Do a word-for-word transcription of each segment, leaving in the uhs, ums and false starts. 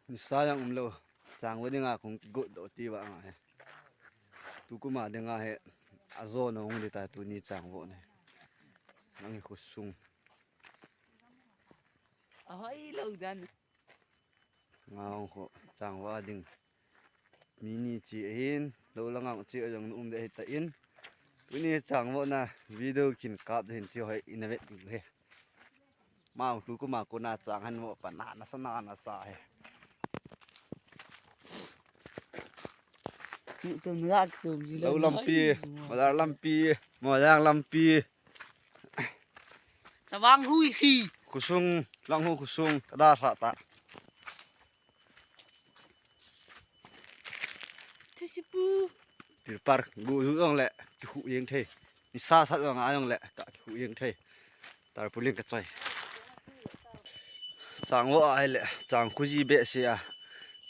Nisa jong umlou. Chang vo dinga kong kigot doh ti vang ahi. Tukum a dinga hi ajo nahung ding tai tuni chang vo ne. Nang hi khosung. Ahoi lou dan. Nga hung kho chang vo ding. Mi ni chi ahin, lou langa chi ajong um ding ahi tan. Tuni chang vo na video kin kap ding chi hoi ina vet ding he. Mau tukum a kona chang han vo pa na nasa na nasa he. Tum la tum ji Lou lampi, bazar lampi, Moirang lampi. Chavang hui hi. Khosung, lang hu khosung, kada sa ta. Thisipu. Tirpar, gu ju jong le, kikhu jeng thei. Nisa sat jong a jong le, ka kikhu jeng thei. Tarpaulin ka choi. Chang vo a le, chang khuji behseh a.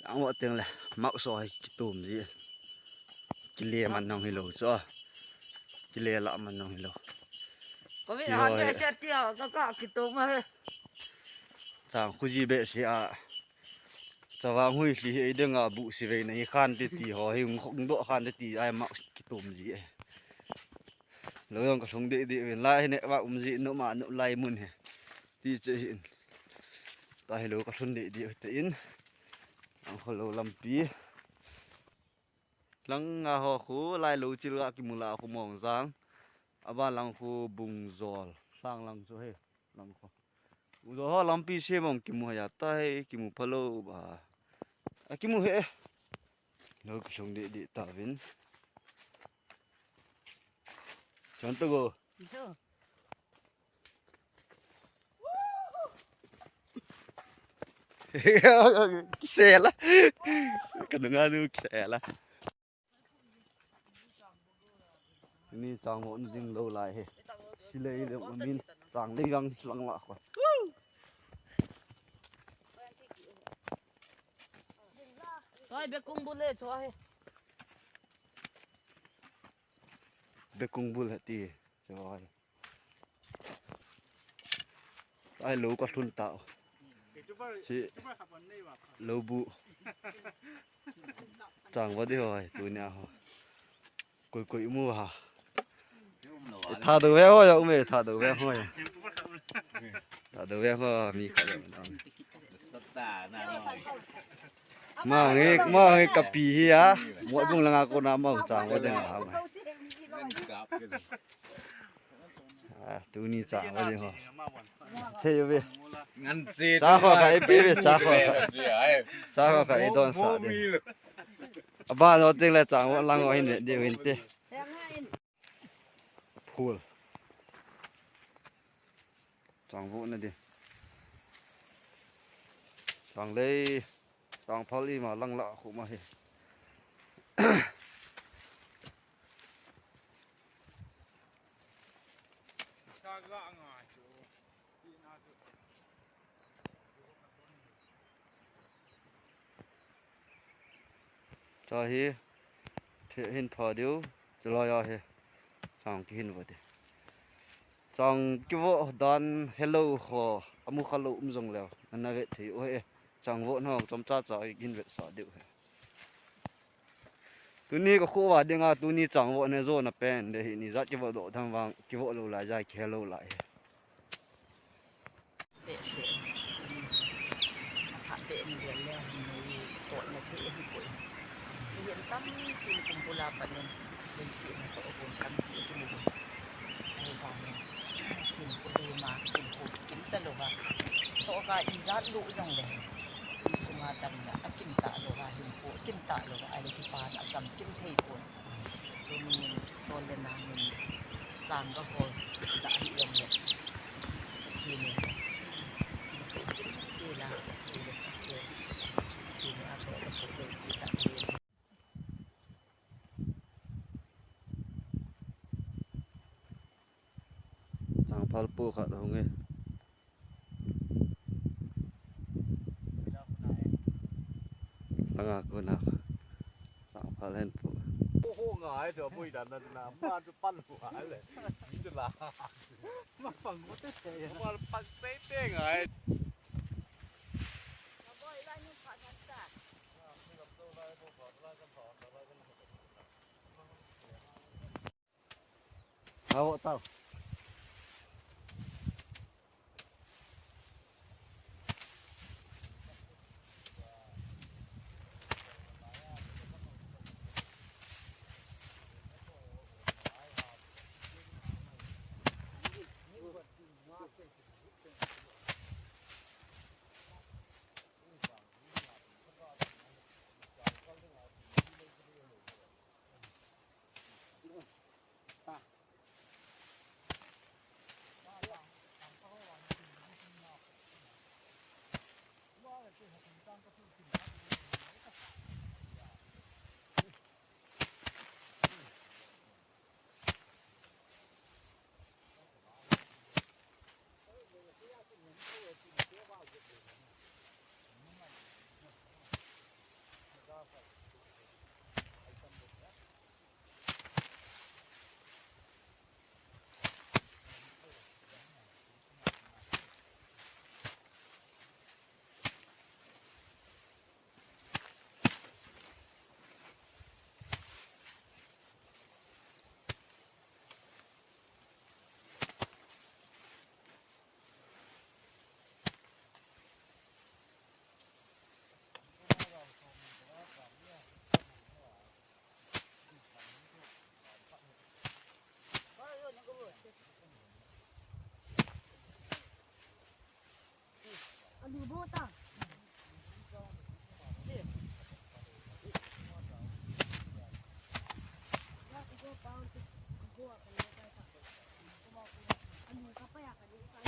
Chang vo teng le, mau so hai kitum ji. Kile man nong hilou chu. Kile la man nong hilou. Ko vi Chi han hoi. Be se ti ha ka ka kitum ma he. Chang khuji behseh a. Chavang hui hli hi ei ding a bu si vei na hi khan te ti ho hi hung khok doh khan te ti ai ma kitum ji e. Lou jong ka lhung deh deh vin lai hi ne va um ji no ma no lai mun he. Ti che hin. Ta hi lou ka lhun deh deh te in. Ang kho lou lampi. Lang a ho khu lai lou chil ga kimu la khu Mongjang. Aba lang khu Bungjol. Lang lang chu he. Lang khu. Bungjol ho lampi se mong kimu ya ta he kimu phalou ba. A kimu he. Lou ka lhung deh deh ta vin. Chon to go. Iso. Kisela. Ka nunga nu kisela. Ni chang vo ding lou lai he. Silei le min chang lei gang lang la ko. Toi be kung bu le cho he. Be kung bu le ti cho he. Ai lou ka lhun ta. Si lou bu. Chang vo ding hoi tunia ho. Koi koi mu ha. Tha do ve hoi um e tha do ve hoi. Tha do ve ho mi kha. Ma nge ma nge kapi hi a. Mo bung langa kona ma chang vo ding ha. A, tuni chang vo ding ho. Thei ve. Ngan che. Cha kho kha ipi ve cha kho kha. Cha kho kha idon sa ding. Aba no ting le chang vo lang vo hin ding hin te. Phul. Chang vo na ding. Chang lei. Chang phal ima lang la khu ma hi. Cha hi, the hin pha diu, chalai a hi, chang kihin vo ding. Chang kivo dan helou ho, amu khalou um jong leu, nana vet thei u he, chang vo nong chomcha cha hin vet sa diu he. Tuni ka kho va dinga, tuni chang vo ne jo na pen, de hi ni jat kivo doh tham vang, kivo lou lai jai, kihe lou lai he. Behseh. A thah beh in gel le hin nei tohna te hi koi. Mihem tampi kum bula panin leiset na toh gon tampi kimu. Ahivangin hinkho lema hinkho kim talouva. Toh ga ijat lou jongle hin. Insunga damna akim talouva, hinkho akim talouva, ahile kipa na acham kim thei pon. Tunin sol le nangin chang kahol dah hi jongle Pathen in nato kim tila, tila thak le, Pathen in atoh kasoh lou tila. Changphal pu khat hung e. Langa kona. Changphal hen pu. Oho ngai to pui dan na na ma tu pan hu le. Ni la. Ma pang ko te se. Ma pang te te ngai. Awo tao. Alu bo ta. Ya, igo pa, igo a kan ta. Alu ka pa ya kan ta.